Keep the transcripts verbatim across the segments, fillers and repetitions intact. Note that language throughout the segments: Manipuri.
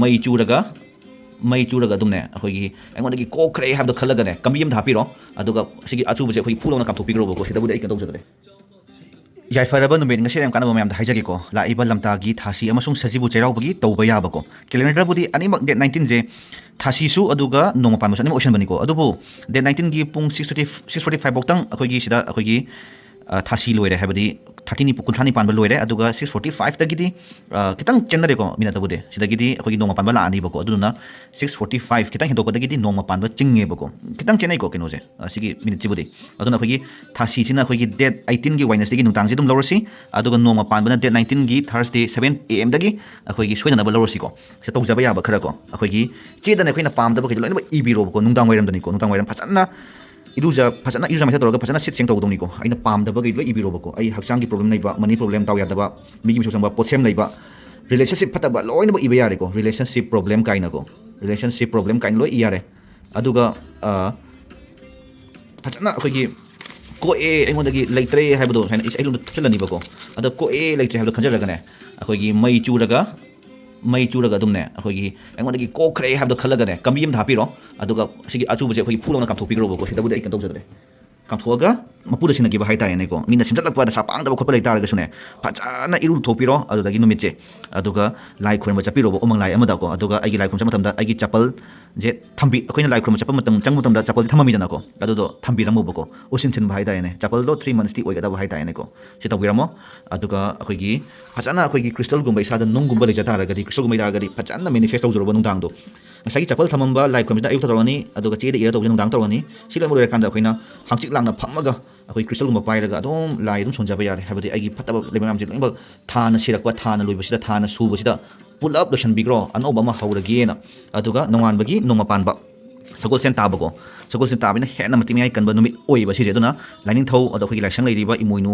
ꯃꯩ ꯆꯨꯔꯒ ꯃꯩ ꯆꯨꯔꯒ ꯑꯗꯨꯝꯅꯦ, ꯑꯩꯈꯣꯏꯒꯤ ꯑꯩꯉꯣꯟꯗꯒꯤ ꯀꯣꯛꯈ꯭ꯔꯦ ꯍꯥꯏꯕꯗꯣ ꯈꯜꯂꯒꯅꯦ, ꯀꯝꯕꯤ ꯑꯃꯗ ꯍꯥꯞꯄꯤꯔꯣ꯫ ꯑꯗꯨꯒ ꯁꯤꯒꯤ ꯑꯆꯨꯕꯁꯦ ꯑꯩꯈꯣꯏ ꯐꯨ ꯂꯥꯎꯅ ꯀꯥꯝꯊꯣꯛꯄꯤꯈ꯭ꯔꯣꯕꯀꯣ꯫ ꯁꯤꯗꯕꯨꯗꯤ ꯑꯩ ꯀꯩꯅꯣ ꯇꯧꯖꯗ꯭ꯔꯦ꯫ ꯌꯥꯏꯐꯔꯕ ꯅꯨꯃꯤꯠ, ꯉꯁꯤ ꯌꯥꯝ ꯀꯥꯟꯅꯕ ꯃꯌꯥꯝꯗ ꯍꯥꯏꯖꯒꯦꯀꯣ꯫ ꯂꯥꯛꯏꯕ ꯂꯝꯇꯥꯒꯤ ꯊꯥꯁꯤ ꯑꯃꯁꯨꯡ ꯁꯖꯤꯕꯨ ꯆꯩꯔꯥꯎꯕꯒꯤ ꯇꯧꯕ ꯌꯥꯕꯀꯣ꯫ ꯀꯦꯂꯦꯟꯗꯔꯕꯨꯗꯤ ꯑꯅꯤꯃꯛ date nineteenꯁꯦ ꯊꯥꯁꯤꯁꯨ ꯑꯗꯨꯒ ꯅꯣꯡꯃ ꯄꯥꯟꯕꯁꯨ ꯑꯅꯤꯃꯛ ꯑꯣꯏꯁꯟꯕꯅꯤꯀꯣ꯫ ꯑꯗꯨꯕꯨ date nineteenꯒꯤ ꯄꯨꯡ six thirty, six forty five ꯐꯥꯎꯇꯪ ꯑꯩꯈꯣꯏꯒꯤ ꯁꯤꯗ ꯑꯩꯈꯣꯏꯒꯤ, ꯑ, ꯊꯥꯁꯤ ꯂꯣꯏꯔꯦ, ꯍꯥꯏꯕꯗꯤ thirty ꯅꯤ, ꯀꯨꯟꯊ꯭ꯔꯥꯅꯤ ꯄꯥꯟꯕ ꯂꯣꯏꯔꯦ꯫ ꯑꯗꯨꯒ six forty fiveꯇꯒꯤꯗꯤ, ꯑ, ꯈꯤꯇꯪ ꯆꯦꯟꯅꯔꯦꯀꯣ ꯃꯤꯅꯠꯇꯕꯨꯗꯤ꯫ ꯁꯤꯗꯒꯤꯗꯤ ꯑꯩꯈꯣꯏꯒꯤ ꯅꯣꯡꯃ ꯄꯥꯟꯕ ꯂꯥꯛꯑꯅꯤꯕꯀꯣ꯫ ꯑꯗꯨꯗꯨꯅ six forty five ꯈꯤꯇꯪ ꯍꯦꯟꯗꯣꯛꯄꯗꯒꯤꯗꯤ ꯅꯣꯡꯃ ꯄꯥꯟꯕ ꯆꯤꯡꯉꯦꯕꯀꯣ꯫ ꯈꯤꯇꯪ ꯆꯦꯟꯅꯩꯀꯣ ꯀꯩꯅꯣꯁꯦ, ꯑ, ꯁꯤꯒꯤ ꯃꯤꯅꯤꯠꯁꯤꯕꯨꯗꯤ꯫ ꯑꯗꯨꯅ ꯑꯩꯈꯣꯏꯒꯤ ꯊꯥꯁꯤꯁꯤꯅ ꯑꯩꯈꯣꯏꯒꯤ date eighteenꯒꯤ Wednesdayꯒꯤ ꯅꯨꯡꯗꯥꯡꯁꯦ ꯑꯗꯨꯝ ꯂꯧꯔꯁꯤ꯫ ꯑꯗꯨꯒ ꯅꯣꯡꯃ ꯄꯥꯟꯕꯅ date nineteenꯒꯤ Thursday seven A Mꯗꯒꯤ ꯑꯩꯈꯣꯏꯒꯤ ꯁꯣꯏꯗꯅꯕ ꯂꯧꯔꯁꯤꯀꯣ꯫ ꯁꯤ ꯇꯧꯖꯕ ꯌꯥꯕ ꯈꯔ ꯀꯣ꯫ ꯑꯩꯈꯣꯏꯒꯤ ꯆꯦꯗꯅ ꯑꯩꯈꯣꯏꯅ ꯄꯥꯝꯗꯕꯈꯩꯗꯣ ꯂꯣꯏꯅꯃꯛ ꯏꯕꯤꯔꯣꯕꯀꯣ꯫ ꯅꯨꯡꯗꯥꯡ ꯋꯥꯏꯔꯝꯗꯅꯤꯀꯣ꯫ ꯅꯨꯡꯗꯥꯡ ꯋꯥꯏꯔꯝ ꯐꯖꯅ ꯏꯔꯨꯖ-, ꯐꯖꯅ ꯏꯔꯨꯖ ꯃꯥꯏꯊ ꯇꯧꯔꯒ ꯐꯖꯅ ꯁꯤꯠ ꯁꯦꯡ ꯇꯧꯒꯗꯧꯅꯤꯀꯣ꯫ ꯑꯩꯅ ꯄꯥꯝꯗꯕꯈꯩ ꯂꯣꯏ ꯏꯕꯤꯔꯣꯕꯀꯣ꯫ ꯑꯩ ꯍꯛꯆꯥꯡꯒꯤ problem ꯂꯩꯕ, money problem, ꯗꯥꯎ ꯌꯥꯗꯕ, ꯃꯤꯒꯤ ꯃꯤꯁꯧ ꯆꯪꯕ, ꯄꯣꯠꯁꯦꯝ ꯂꯩꯕ, relationship ꯐꯠꯇꯕ ꯂꯣꯏꯅꯃꯛ ꯏꯕ ꯌꯥꯔꯦꯀꯣ꯫ Relationship problem ꯀꯥꯏꯅꯀꯣ꯫ Relationship problem ꯀꯥꯏꯅ ꯂꯣꯏ ꯏ ꯌꯥꯔꯦ꯫ ꯑꯗꯨꯒ, ꯑ, ꯐꯖꯅ ꯑꯩꯈꯣꯏꯒꯤ ꯀꯣꯛꯑꯦ, ꯑꯩꯉꯣꯟꯗꯒꯤ ꯂꯩꯇ꯭ꯔꯦ ꯍꯥꯏꯕꯗꯣ ꯁꯨꯃꯥꯏꯅ ꯑꯩ, ꯑꯩ ꯂꯣꯝꯗ ꯊꯨꯞꯆꯜꯂꯅꯤꯕꯀꯣ꯫ ꯑꯗꯣ ꯀꯣꯛꯑꯦ, ꯂꯩꯇ꯭ꯔꯦ ꯍꯥꯏꯕꯗꯣ ꯈꯟꯖꯔꯒꯅꯦ, ꯑꯩꯈꯣꯏꯒꯤ ꯃꯩ ꯆꯨꯔꯒ, ꯃꯩ ꯆꯨꯔꯒ ꯑꯗꯨꯝꯅꯦ, ꯑꯩꯈꯣꯏꯒꯤ ꯑꯩꯉꯣꯟꯗꯒꯤ ꯀꯣꯛꯈ꯭ꯔꯦ ꯍꯥꯏꯕꯗꯣ ꯈꯜꯂꯒꯅꯦ, ꯀꯝꯕꯤ ꯑꯃꯗ ꯍꯥꯞꯄꯤꯔꯣ꯫ ꯑꯗꯨꯒ ꯁꯤꯒꯤ ꯑꯆꯨꯕꯁꯦ ꯑꯩꯈꯣꯏꯒꯤ ꯐꯨ ꯂꯥꯎꯅ ꯀꯥꯝꯊꯣꯛꯄꯤꯈ꯭ꯔꯣꯕꯀꯣ꯫ ꯁꯤꯗꯕꯨꯗꯤ ꯑꯩ ꯀꯩꯅꯣ ꯇꯧꯖꯗ꯭ꯔꯦ꯫ ꯀꯥꯝꯊꯣꯛꯑꯒ ꯃꯄꯨꯗ ꯁꯤꯟꯅꯈꯤꯕ ꯍꯥꯏꯇꯥꯔꯦꯅꯦꯀꯣ꯫ ꯃꯤꯅ ꯁꯦꯝꯖꯜꯂꯛꯄ ꯗꯁꯥ ꯄꯥꯡꯗꯕ ꯈꯣꯠꯄ ꯂꯩꯇꯥꯔꯒꯁꯨꯅꯦ, ꯐꯖꯅ ꯏꯔꯨ ꯂꯨꯊꯣꯛꯄꯤꯔꯣ꯫ ꯑꯗꯨꯗꯒꯤ ꯅꯨꯃꯤꯠꯁꯦ ꯑꯗꯨꯒ ꯂꯥꯏ ꯈꯣꯏꯔꯝꯕ ꯆꯠꯄꯤꯔꯣꯕ, ꯎꯃꯪ ꯂꯥꯏ ꯑꯃꯗꯀꯣ꯫ ꯑꯗꯨꯒ ꯑꯩꯒꯤ ꯂꯥꯏ ꯈꯣꯏꯔꯝꯕ ꯆꯠꯄ ꯃꯇꯝꯗ ꯑꯩꯒꯤ ꯆꯄꯜꯁꯦ ꯊꯝꯕꯤ-, ꯑꯩꯈꯣꯏꯅ ꯂꯥꯏ ꯈꯣꯏꯔꯝꯕ ꯆꯠꯄ ꯃꯇꯝ, ꯆꯪꯕ ꯃꯇꯝꯗ ꯆꯄꯜꯁꯦ ꯊꯝꯃꯝꯃꯤꯗꯅꯀꯣ꯫ ꯑꯗꯨꯗꯣ ꯊꯝꯕꯤꯔꯝꯃꯣꯕꯀꯣ, ꯎꯁꯤꯟꯁꯤꯟꯕ ꯍꯥꯏꯇꯥꯔꯦꯅꯦ꯫ ꯆꯄꯜꯗꯣ three monthsꯇꯤ ꯑꯣꯏꯒꯗꯕ ꯍꯥꯏꯇꯥꯔꯦꯅꯦꯀꯣ꯫ ꯁꯤ ꯇꯧꯕꯤꯔꯝꯃꯣ꯫ ꯑꯗꯨꯒ ꯑꯩꯈꯣꯏꯒꯤ ꯐꯖꯅ ꯑꯩꯈꯣꯏꯒꯤ crystalꯒꯨꯝꯕ ꯏꯁꯥꯗ ꯅꯨꯡꯒꯨꯝꯕ ꯂꯩꯖ ꯇꯥꯔꯒꯗꯤ, crystalꯒꯨꯝꯕ ꯂꯩ ꯇꯥꯔꯒꯗꯤ ꯐꯖꯅ manifest ꯇꯧꯖꯔꯨꯕ ꯅꯨꯡꯗꯥꯡꯗꯣ꯫ ꯉꯁꯥꯏꯒꯤ ꯆꯄꯜ ꯊꯝꯃꯝꯕ ꯂꯥꯏ ꯈꯣꯏꯔꯝꯕꯁꯤꯅ ꯑꯌꯨꯛꯇ ꯇꯧꯔꯅꯤ, ꯑꯗꯨꯒ ꯆꯦꯗ ꯏꯔ ꯇꯧꯕꯁꯤꯅ ꯅꯨꯡꯗꯥꯡ ꯇꯧꯔꯅꯤ꯫ ꯁꯤ ꯂꯣꯏꯅꯃꯛ ꯂꯣꯏꯔꯀꯥꯟꯗ ꯑꯩꯈꯣꯏꯅ ꯍꯥꯡꯆꯤꯠ ꯂꯥꯡꯅ ꯐꯝꯃꯒ ꯑꯩꯈꯣꯏ crystalꯒꯨꯝꯕ ꯄꯥꯏꯔꯒ ꯑꯗꯨꯝ ꯂꯥꯏ ꯑꯗꯨꯝ ꯁꯣꯟꯖꯕ ꯌꯥꯔꯦ꯫ ꯍꯥꯏꯕꯗꯤ ꯑꯩꯒꯤ ꯐꯠꯇꯕ ꯂꯩꯕ ꯃꯌꯥꯝꯁꯦ ꯂꯣꯏꯅꯃꯛ ꯊꯥꯅ ꯁꯤꯔꯛꯄ, ꯊꯥꯅ ꯂꯣꯏꯕꯁꯤꯗ, ꯊꯥꯅ ꯁꯨꯕꯁꯤꯗ ꯄꯨꯂꯞ ꯂꯣꯏꯁꯤꯟꯕꯤꯈ꯭ꯔꯣ, ꯑꯅꯧꯕ ꯑꯃ ꯍꯧꯔꯒꯦꯅ꯫ ꯑꯗꯨꯒ ꯅꯣꯡꯉꯥꯟꯕꯒꯤ ꯅꯣꯡꯃ ꯄꯥꯟꯕ ꯁꯒꯣꯜꯁꯦꯟ ꯇꯥꯕꯀꯣ꯫ ꯁꯒꯣꯜꯁꯦꯟ ꯇꯥꯕꯅꯤꯅ ꯍꯦꯟꯅ ꯃꯇꯤꯛ ꯃꯌꯥꯏ ꯀꯟꯕ ꯅꯨꯃꯤꯠ ꯑꯣꯏꯌꯦꯕ ꯁꯤꯁꯦ꯫ ꯑꯗꯨꯅ ꯂꯥꯏꯅꯤꯡꯊꯧ, ꯑꯗꯣ ꯑꯩꯈꯣꯏꯒꯤ ꯂꯥꯏꯁꯪ ꯂꯩꯔꯤꯕ ꯏꯃꯣꯏꯅꯨ,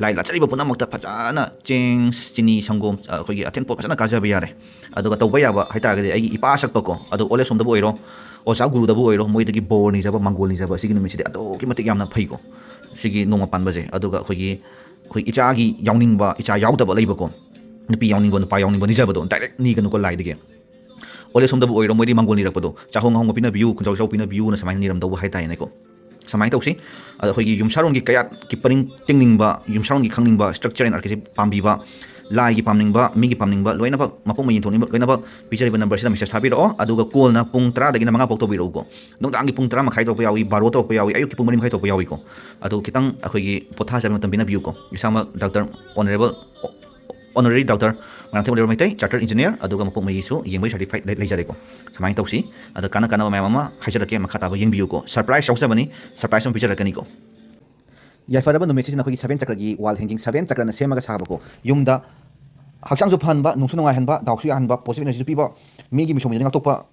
ꯂꯥꯏ ꯂꯥꯠꯆꯔꯤꯕ ꯄꯨꯝꯅꯃꯛꯇ ꯐꯖꯅ ꯆꯦꯡ, ꯆꯤꯅꯤ, ꯁꯪꯒꯣꯝ, ꯑ, ꯑꯩꯈꯣꯏꯒꯤ ꯑꯊꯦꯟ ꯄꯣꯠ ꯐꯖꯅ ꯀꯥꯖꯕ ꯌꯥꯔꯦ꯫ ꯑꯗꯨꯒ ꯇꯧꯕ ꯌꯥꯕ ꯍꯥꯏꯇꯥꯔꯒꯗꯤ ꯑꯩꯒꯤ ꯏꯄꯥ ꯁꯛꯄꯀꯣ, ꯑꯗꯣ old age homeꯗꯕꯨ ꯑꯣꯏꯔꯣ, ꯑꯣꯖꯥ ꯒꯨꯔꯨꯗꯕꯨ ꯑꯣꯏꯔꯣ, ꯃꯣꯏꯗꯒꯤ ꯕꯣꯔ ꯅꯤꯖꯕ, ꯃꯪꯒꯣꯜ ꯅꯤꯖꯕ, ꯁꯤꯒꯤ ꯅꯨꯃꯤꯠꯁꯤꯗꯤ ꯑꯗꯨꯛꯀꯤ ꯃꯇꯤꯛ ꯌꯥꯝꯅ ꯐꯩꯀꯣ꯫ ꯁꯤꯒꯤ ꯅꯣꯡꯃ ꯄꯥꯟꯕꯁꯦ꯫ ꯑꯗꯨꯒ ꯑꯩꯈꯣꯏꯒꯤ, ꯑꯩꯈꯣꯏ ꯏꯆꯥꯒꯤ ꯌꯥꯎꯅꯤꯡꯕ, ꯏꯆꯥ ꯌꯥꯎꯗꯕ ꯂꯩꯕꯀꯣ, ꯅꯨꯄꯤ ꯌꯥꯎꯅꯤꯡꯕ, ꯅꯨꯄꯥ ꯌꯥꯎꯅꯤꯡꯕ ꯅꯤꯖꯕꯗꯣ direct ꯅꯤꯒꯅꯨꯀꯣ ꯂꯥꯏꯗꯒꯤ꯫ ꯑꯣꯜ ꯑꯦꯖ ꯍꯣꯝꯗꯕꯨ ꯑꯣꯏꯔꯣ, ꯃꯣꯏꯗꯤ ꯃꯥꯡꯒꯣꯜ ꯅꯤꯔꯛꯄꯗꯣ, ꯆꯥꯍꯣꯡ ꯉꯥꯍꯣꯡ ꯄꯤꯅꯕꯤꯌꯨ, ꯈꯨꯟꯖꯥꯎ ꯖꯥꯎ ꯄꯤꯅꯕꯤꯌꯨꯅ ꯁꯨꯃꯥꯏꯅ ꯅꯤꯔꯝꯗꯧꯕ ꯍꯥꯏꯇꯥꯔꯦꯅꯦꯀꯣ꯫ ꯁꯨꯃꯥꯏꯅ ꯇꯧꯁꯤ꯫ ꯑꯗ ꯑꯩꯈꯣꯏꯒꯤ ꯌꯨꯝꯁꯥꯔꯣꯟꯒꯤ ꯀꯌꯥꯠꯀꯤ ꯄꯔꯤꯡ ꯇꯤꯡꯅꯤꯡꯕ, ꯌꯨꯝꯁꯥꯔꯣꯟꯒꯤ ꯈꯪꯅꯤꯡꯕ, structure and architecture ꯄꯥꯝꯕꯤꯕ, ꯂꯥꯏꯒꯤ ꯄꯥꯝꯅꯤꯡꯕ, ꯃꯤꯒꯤ ꯄꯥꯝꯅꯤꯡꯕ, ꯂꯣꯏꯅꯃꯛ ꯃꯄꯣꯛ ꯃꯩ ꯌꯦꯟꯊꯣꯛꯅꯤꯡꯕ ꯂꯣꯏꯅꯃꯛ ꯄꯤꯖꯔꯤꯕ ꯅꯝꯕꯔꯁꯤꯗ ꯃꯦꯁꯦꯖ ꯊꯥꯕꯤꯔꯛꯑꯣ꯫ ꯑꯗꯨꯒ ꯀꯣꯜꯅ ꯄꯨꯡ ꯇꯔꯥꯗꯒꯤꯅ ꯃꯉꯥ ꯐꯥꯎ ꯇꯧꯕꯤꯔꯛꯎꯀꯣ꯫ ꯅꯨꯡꯗꯥꯡꯒꯤ ꯄꯨꯡ ꯇꯔꯥ ꯃꯈꯥꯏ ꯇꯧꯔꯛꯄ ꯌꯥꯎꯏ, ꯕꯥꯔꯣ ꯇꯧꯔꯛꯄ ꯌꯥꯎꯏ, ꯑꯌꯨꯛꯀꯤ ꯄꯨꯡ ꯃꯔꯤ ꯃꯈꯥꯏ ꯇꯧꯔꯛꯄ ꯌꯥꯎꯏꯀꯣ꯫ ꯑꯗꯣ ꯈꯤꯇꯪ ꯑꯩꯈꯣꯏꯒꯤ ꯄꯣꯊꯥꯖꯕ ꯃꯇꯝ ꯄꯤꯅꯕꯤꯌꯨꯀꯣ꯫ ꯏꯁꯥꯃꯛ doctor honourable honorary doctor Moirangthem Oliver Meitei, charter engineer, ꯑꯗꯨꯒ ꯃꯄꯣꯛ ꯃꯩꯒꯤꯁꯨ ꯌꯦꯡꯕꯒꯤ ꯁꯥꯔꯇꯤꯐꯥꯏꯠ ꯂꯩ-, ꯂꯩꯖꯔꯦꯀꯣ꯫ ꯁꯨꯃꯥꯏꯅ ꯇꯧꯁꯤ꯫ ꯑꯗ ꯀꯥꯟꯅ ꯀꯥꯟꯅꯕ ꯃꯌꯥꯝ ꯑꯃ ꯍꯥꯏꯖꯔꯛꯀꯦ, ꯃꯈꯥ ꯇꯥꯕ ꯌꯦꯡꯕꯤꯌꯨꯀꯣ꯫ ꯁꯔꯄ꯭ꯔꯥꯏꯖ ꯌꯥꯎꯖꯕꯅꯤ, ꯁꯔꯄ꯭ꯔꯥꯏꯖ ꯑꯃ ꯄꯤꯖꯔꯛꯀꯅꯤꯀꯣ꯫ ꯌꯥꯏꯐꯔꯕ ꯅꯨꯃꯤꯠꯁꯤꯗ ꯑꯩꯈꯣꯏꯒꯤ ꯁꯚꯦꯟ ꯆꯀ꯭ꯔꯒꯤ ꯋꯥꯜ ꯍꯦꯡꯒꯤꯡ, ꯁꯚꯦꯟ ꯆꯀ꯭ꯔꯅ ꯁꯦꯝꯃꯒ ꯁꯥꯕꯀꯣ꯫ ꯌꯨꯝꯗ ꯍꯛꯆꯥꯡꯁꯨ ꯐꯍꯟꯕ, ꯅꯨꯡꯁꯨ ꯅꯨꯡꯉꯥꯏꯍꯟꯕ, ꯗꯥꯎꯁꯨ ꯌꯥꯍꯟꯕ, ꯄꯣꯖꯤꯇꯤꯚ ꯏꯅꯔꯖꯤꯁꯨ ꯄꯤꯕ, ꯃꯤꯒꯤ ꯃꯤꯁꯣꯡ ꯃꯤꯅꯔꯤ ꯉꯥꯛꯊꯣꯛꯄ,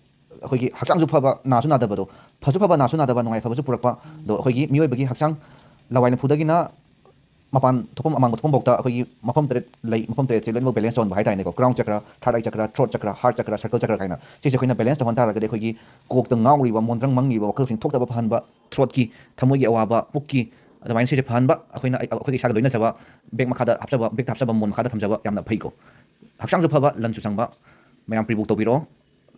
ꯑꯩꯈꯣꯏꯒꯤ ꯍꯛꯆꯥꯡꯁꯨ ꯐꯕ, ꯅꯥꯁꯨ ꯅꯥꯗꯕꯗꯣ, ꯐꯁꯨ ꯐꯕ, ꯅꯥꯁꯨ ꯅꯥꯗꯕ, ꯅꯨꯡꯉꯥꯏ ꯐꯕꯁꯨ ꯄꯨꯔꯛꯄ꯫ ꯑꯗꯣ ꯑꯩꯈꯣꯏꯒꯤ ꯃꯤꯑꯣꯏꯕꯒꯤ ꯍꯛꯆꯥꯡ ꯂꯋꯥꯏ ꯂꯐꯨꯗꯒꯤꯅ ꯃꯄꯥꯟ ꯊꯣꯛꯐꯝ, ꯑꯃꯥꯡꯕ ꯊꯣꯛꯐꯝꯐꯥꯎꯗ ꯑꯩꯈꯣꯏꯒꯤ ꯃꯐꯝ ꯇꯔꯦꯠ ꯂꯩ, ꯃꯐꯝ ꯇꯔꯦꯠꯁꯦ ꯂꯣꯏꯅꯃꯛ ꯕꯦꯂꯦꯟꯁ ꯇꯧꯍꯟꯕ ꯍꯥꯏꯇꯥꯔꯦꯅꯦꯀꯣ꯫ ꯀ꯭ꯔꯥꯎꯟ ꯆꯀ꯭ꯔ, ꯊꯥꯔꯠ ꯑꯥꯏ ꯆꯀ꯭ꯔ, ꯊ꯭ꯔꯣꯠ ꯆꯀ꯭ꯔ, ꯍꯥꯔꯠ ꯆꯀ꯭ꯔ, ꯁꯔꯀꯜ ꯆꯀ꯭ꯔ ꯀꯥꯏꯅ ꯁꯤꯁꯦ ꯑꯩꯈꯣꯏꯅ ꯕꯦꯂꯦꯟꯁ ꯇꯧꯍꯟ ꯇꯥꯔꯒꯗꯤ ꯑꯩꯈꯣꯏꯒꯤ ꯀꯣꯛꯇ ꯉꯥꯎꯔꯤꯕ, ꯃꯣꯟꯗ꯭ꯔꯪ ꯃꯪꯉꯤꯕ, ꯋꯥꯈꯜꯁꯤꯡ ꯊꯣꯛꯇꯕ ꯐꯍꯟꯕ, ꯊ꯭ꯔꯣꯠꯀꯤ, ꯊꯃꯣꯏꯒꯤ ꯑꯋꯥꯕ, ꯄꯨꯛꯀꯤ, ꯑꯗꯨꯃꯥꯏꯅ ꯁꯤꯁꯦ ꯐꯍꯟꯕ, ꯑꯩꯈꯣꯏꯅ ꯑꯩ-, ꯑꯩꯈꯣꯏꯒꯤ ꯏꯁꯥꯒ ꯂꯣꯏꯅꯖꯕ ꯕꯦꯛ ꯃꯈꯥꯗ ꯍꯥꯞꯆꯕ, ꯕꯦꯛꯇ ꯍꯥꯞꯆꯕ ꯃꯣꯟ ꯃꯈꯥꯗ ꯊꯝꯖꯕ ꯌꯥꯝꯅ ꯐꯩꯀꯣ꯫ ꯍꯛꯆꯥꯡꯁꯨ ꯐꯕ, ꯂꯟꯁꯨ ꯆꯪꯕ, ꯃꯌꯥꯝ ꯄ꯭ꯔꯤ ꯕꯨꯛ ꯇꯧꯕꯤꯔꯣ꯫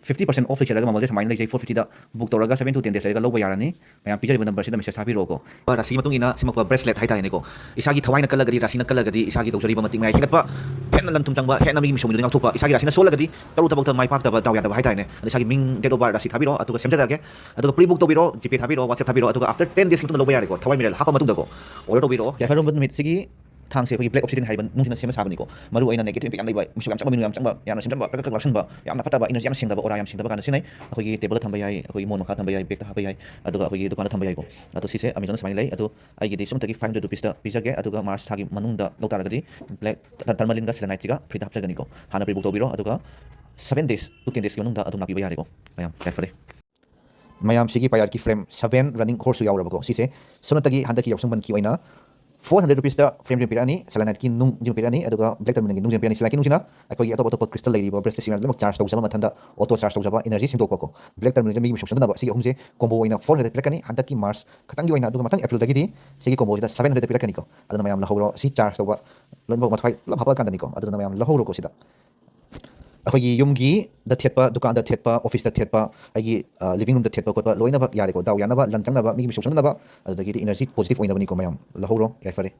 ꯐꯤꯐꯇꯤ ꯄꯥꯔꯁꯦꯟ ꯑꯣꯐ ꯂꯩꯖꯔꯒ ꯃꯃꯜꯁꯦ ꯁꯨꯃꯥꯏꯅ ꯂꯩꯖꯩ, ꯐꯣꯔ ꯐꯤꯐꯇꯤꯗ ꯕꯨꯛ ꯇꯧꯔꯒ ꯁꯚꯦꯟ ꯇꯨ ꯇꯦꯟ ꯗꯦꯖ ꯂꯩꯔꯒ ꯂꯧꯕ ꯌꯥꯔꯅꯤ꯫ ꯃꯌꯥꯝ ꯄꯤꯖꯔꯤꯕ ꯅꯝꯕꯔꯁꯤꯗ ꯃꯦꯁꯦꯖ ꯊꯥꯕꯤꯔꯛꯑꯣꯀꯣ꯫ ꯔꯥꯁꯤꯒꯤ ꯃꯇꯨꯡ ꯏꯟꯅ ꯁꯦꯝꯃꯛꯄ ꯕ꯭ꯔꯦꯁꯂꯦꯠ ꯍꯥꯏꯇꯥꯔꯦꯅꯦꯀꯣ꯫ ꯏꯁꯥꯒꯤ ꯊꯋꯥꯏꯅ ꯀꯜꯂꯒꯗꯤ, ꯔꯥꯁꯤꯅ ꯀꯜꯂꯒꯗꯤ, ꯏꯁꯥꯒꯤ ꯇꯧꯖꯔꯤꯕ ꯃꯇꯤꯛ ꯃꯌꯥꯏ ꯍꯦꯟꯒꯠꯄ, ꯍꯦꯟꯅ ꯂꯟ ꯊꯨꯝ ꯆꯪꯕ, ꯍꯦꯟꯅ ꯃꯤꯒꯤ ꯃꯤꯁꯣꯡ ꯃꯤꯗꯨꯗ ꯉꯥꯛꯊꯣꯛꯄ, ꯏꯁꯥꯒꯤ ꯔꯥꯁꯤꯅ ꯁꯣꯜꯂꯒꯗꯤ ꯇꯔꯨ ꯊꯕꯛꯇ ꯃꯥꯏ ꯄꯥꯛꯇꯕ, ꯗꯥꯎ ꯌꯥꯗꯕ ꯍꯥꯏꯇꯥꯔꯦꯅꯦ꯫ ꯑꯗ ꯏꯁꯥꯒꯤ ꯃꯤꯡ, date of birth, ꯔꯥꯁꯤ ꯊꯥꯕꯤꯔꯛꯑꯣ, ꯑꯗꯨꯒ ꯁꯦꯝꯖꯔꯛꯑꯒꯦ꯫ ꯑꯗꯨꯒ ꯄ꯭ꯔꯤ ꯕꯨꯛ ꯇꯧꯕꯤꯔꯣ, ꯖꯤꯄꯦ ꯊꯥꯕꯤꯔꯛꯑꯣ, WhatsApp ꯊꯥꯕꯤꯔꯛꯑꯣ, ꯑꯗꯨꯒ ꯑꯥꯐꯇꯔ ꯇꯦꯟ ꯗꯦꯖ ꯃꯇꯨꯡꯗ ꯂꯧꯕ ꯌꯥꯔꯦꯀꯣ, ꯊꯋꯥꯏ ꯃꯤꯔꯦꯜ ꯍꯥꯞꯄ ꯃꯇꯨꯡꯗꯀꯣ ꯑꯣꯔꯗꯔ ꯇꯧꯕꯤꯔꯛꯑꯣ꯫ ꯌꯥꯏꯐꯔꯕ ꯅꯨꯃꯤꯠꯁꯤꯒꯤ ꯊꯥꯡꯁꯦ ꯑꯩꯈꯣꯏꯒꯤ ꯕ꯭ꯂꯦꯛ ꯑꯣꯞꯁꯤꯗꯤꯟ ꯍꯥꯏꯕ ꯅꯨꯡꯁꯤꯅ ꯁꯦꯝꯕ ꯁꯥꯕꯅꯤꯀꯣ꯫ ꯃꯔꯨ ꯑꯣꯏꯅ ꯅꯦꯒꯦꯇꯤꯚ ꯏꯝꯄꯦꯛ ꯌꯥꯝ ꯂꯩꯕ, ꯃꯤꯁꯨ ꯌꯥꯝ ꯆꯪꯕ, ꯃꯤꯅꯨ ꯌꯥꯝ ꯆꯪꯕ, ꯌꯥꯝꯅ ꯁꯦꯝꯖꯟꯕ, ꯀ꯭ꯔꯛ ꯀ꯭ꯔꯛ ꯀ꯭ꯔꯛ ꯂꯥꯛꯁꯟꯕ, ꯌꯥꯝꯅ ꯐꯠꯇꯕ, ꯏꯅꯔꯖꯤ ꯌꯥꯝ ꯁꯦꯡꯗꯕ, ꯑꯣꯔꯥ ꯌꯥꯝ ꯁꯦꯡꯗꯕ ꯀꯥꯟꯗ ꯁꯤꯖꯤꯟꯅꯩ꯫ ꯑꯩꯈꯣꯏꯒꯤ ꯇꯦꯕꯜꯗ ꯊꯝꯕ ꯌꯥꯏ, ꯑꯩꯈꯣꯏꯒꯤ ꯃꯣꯟ ꯃꯈꯥ ꯊꯝꯕ ꯌꯥꯏ, ꯕꯦꯛꯇ ꯍꯥꯞꯄ ꯌꯥꯏ, ꯑꯗꯨꯒ ꯑꯩꯈꯣꯏꯒꯤ ꯗꯨꯀꯥꯟꯗ ꯊꯝꯕ ꯌꯥꯏꯀꯣ꯫ ꯑꯗꯣ ꯁꯤꯁꯦ ꯑꯦꯃꯥꯖꯣꯟꯗ ꯁꯨꯃꯥꯏꯅ ꯂꯩ꯫ ꯑꯗꯣ ꯑꯩꯒꯤꯗꯤ ꯁꯨꯞꯅꯇꯒꯤ ꯐꯥꯏꯚ ꯍꯟꯗ꯭ꯔꯦꯗ ꯔꯨꯄꯤꯁꯇ ꯄꯤꯖꯒꯦ, ꯑꯗꯨꯒ ꯃꯥꯔꯆ ꯊꯥꯒꯤ ꯃꯅꯨꯡꯗ ꯂꯧ ꯇꯥꯔꯒꯗꯤ ꯕ꯭ꯂꯦꯛ ꯇꯔꯃꯂꯤꯟꯒ ꯁꯦꯂꯦꯅꯥꯏꯠꯁꯤꯒ ꯐ꯭ꯔꯤꯗ ꯍꯥꯞꯆꯒꯅꯤꯀꯣ꯫ ꯍꯥꯟꯅ ꯄ꯭ꯔꯤ ꯕꯨꯛ ꯇꯧꯕꯤꯔꯣ, ꯑꯗꯨꯒ ꯁꯚꯦꯟ ꯗꯦꯖ ꯇꯨ ꯇꯦꯟ ꯗꯦꯖꯀꯤ ꯃꯅꯨꯡꯗ ꯑꯗꯨꯝ ꯂꯥꯛꯄꯤꯕ ꯌꯥꯔꯦꯀꯣ꯫ ꯃꯌꯥꯝ ꯌꯥꯏꯐꯔꯦ꯫ ꯃꯌꯥꯝꯁꯤꯒꯤ ꯄꯥꯌꯥꯔꯠꯀꯤ ꯐ꯭ꯔꯦꯝ ꯁꯚꯦꯟ ꯔꯟꯅꯤꯡ ꯍꯣꯔꯁꯁꯨ ꯌꯥꯎꯔꯕꯀꯣ꯫ ꯁꯤꯁꯦ ꯁꯨꯞꯅꯇꯒꯤ ꯍꯟꯗꯛꯀꯤ ꯌꯥꯎꯁꯪ ꯕꯟꯀꯤ ꯑꯣꯏꯅ ꯐꯣꯔ ꯍꯟꯗ꯭ꯔꯦꯗ ꯔꯨꯄꯤꯁꯇ ꯐ꯭ꯔꯦꯝꯁꯤꯃ ꯄꯤꯔꯛꯑꯅꯤ, ꯁꯦꯂꯦꯅꯥꯏꯠꯀꯤ ꯅꯨꯡꯁꯤꯃ ꯄꯤꯔꯛꯑꯅꯤ, ꯑꯗꯨꯒ ꯕ꯭ꯂꯦꯛ ꯇꯔꯃꯤꯅꯦꯜꯒꯤ ꯅꯨꯡꯁꯤꯃ ꯄꯤꯔꯛꯑꯅꯤ꯫ ꯁꯦꯂꯦꯅꯥꯏꯠꯀꯤ ꯅꯨꯡꯁꯤꯅ ꯑꯩꯈꯣꯏꯒꯤ ꯑꯇꯣꯞ ꯑꯇꯣꯞꯄ ꯀ꯭ꯔꯤꯁꯇꯜ ꯂꯩꯔꯤꯕ ꯕ꯭ꯔꯦꯁꯂꯦꯠꯁꯤꯡ ꯃꯌꯥꯝ ꯂꯣꯏꯅꯃꯛ ꯆꯥꯔꯖ ꯇꯧꯖꯕ, ꯃꯊꯟꯇ ꯑꯣꯇꯣ ꯆꯥꯔꯖ ꯇꯧꯖꯕ, ꯏꯅꯔꯖꯤ ꯁꯦꯡꯗꯣꯛꯄꯀꯣ꯫ ꯕ꯭ꯂꯦꯛ ꯇꯔꯃꯤꯅꯦꯜꯁꯦ ꯃꯤꯒꯤ ꯃꯤꯁꯣꯛ ꯁꯣꯛꯅꯗꯕ꯫ ꯁꯤꯒꯤ ꯑꯍꯨꯝꯁꯦ ꯀꯣꯝꯕꯣ ꯑꯣꯏꯅ ꯐꯣꯔ ꯍꯟꯗ꯭ꯔꯦꯗ ꯄꯤꯔꯛꯀꯅꯤ꯫ ꯍꯟꯗꯛꯀꯤ ꯃꯥꯔꯆ ꯈꯛꯇꯪꯒꯤ ꯑꯣꯏꯅ, ꯑꯗꯨꯒ ꯃꯊꯪ ꯑꯦꯄ꯭ꯔꯤꯜꯗꯒꯤꯗꯤ ꯁꯤꯒꯤ ꯀꯣꯝꯕꯣꯁꯤꯗ ꯁꯚꯦꯟ ꯍꯟꯗ꯭ꯔꯦꯗ ꯄꯤꯔꯛꯀꯅꯤꯀꯣ꯫ ꯑꯗꯨꯅ ꯃꯌꯥꯝ ꯂꯧꯍꯧꯔꯣ꯫ ꯁꯤ ꯆꯥꯔꯖ ꯇꯧꯕ ꯂꯣꯏꯅꯃꯛ ꯃꯊ꯭ꯋꯥꯏ ꯄꯨꯂꯞ ꯍꯥꯞꯄꯛꯑꯀꯥꯟꯗꯅꯤꯀꯣ꯫ ꯑꯗꯨꯅ ꯃꯌꯥꯝ ꯂꯧꯍꯧꯔꯣꯀꯣ ꯁꯤꯗ꯫ ꯑꯩꯈꯣꯏꯒꯤ ꯌꯨꯝꯒꯤꯗ ꯊꯦꯠꯄ, ꯗꯨꯀꯥꯟꯗ ꯊꯦꯠꯄ, ꯑꯣꯐꯤꯁꯇ ꯊꯦꯠꯄ, ꯑꯩꯒꯤ ꯂꯤꯕꯤꯡ ꯔꯨꯝꯗ ꯊꯦꯠꯄ ꯈꯣꯠꯄ ꯂꯣꯏꯅꯃꯛ ꯌꯥꯔꯦꯀꯣ꯫ ꯗꯥꯎ ꯌꯥꯅꯕ, ꯂꯟ ꯆꯪꯅꯕ, ꯃꯤꯒꯤ ꯃꯤꯁꯧ ꯆꯪꯅꯕ, ꯑꯗꯨꯗꯒꯤꯗꯤ ꯏꯅꯔꯖꯤ ꯄꯣꯖꯤꯇꯤꯚ ꯑꯣꯏꯅꯕꯅꯤꯀꯣ ꯃꯌꯥꯝ꯫ ꯂꯧꯍꯧꯔꯣ, ꯌꯥꯏꯐꯔꯦ꯫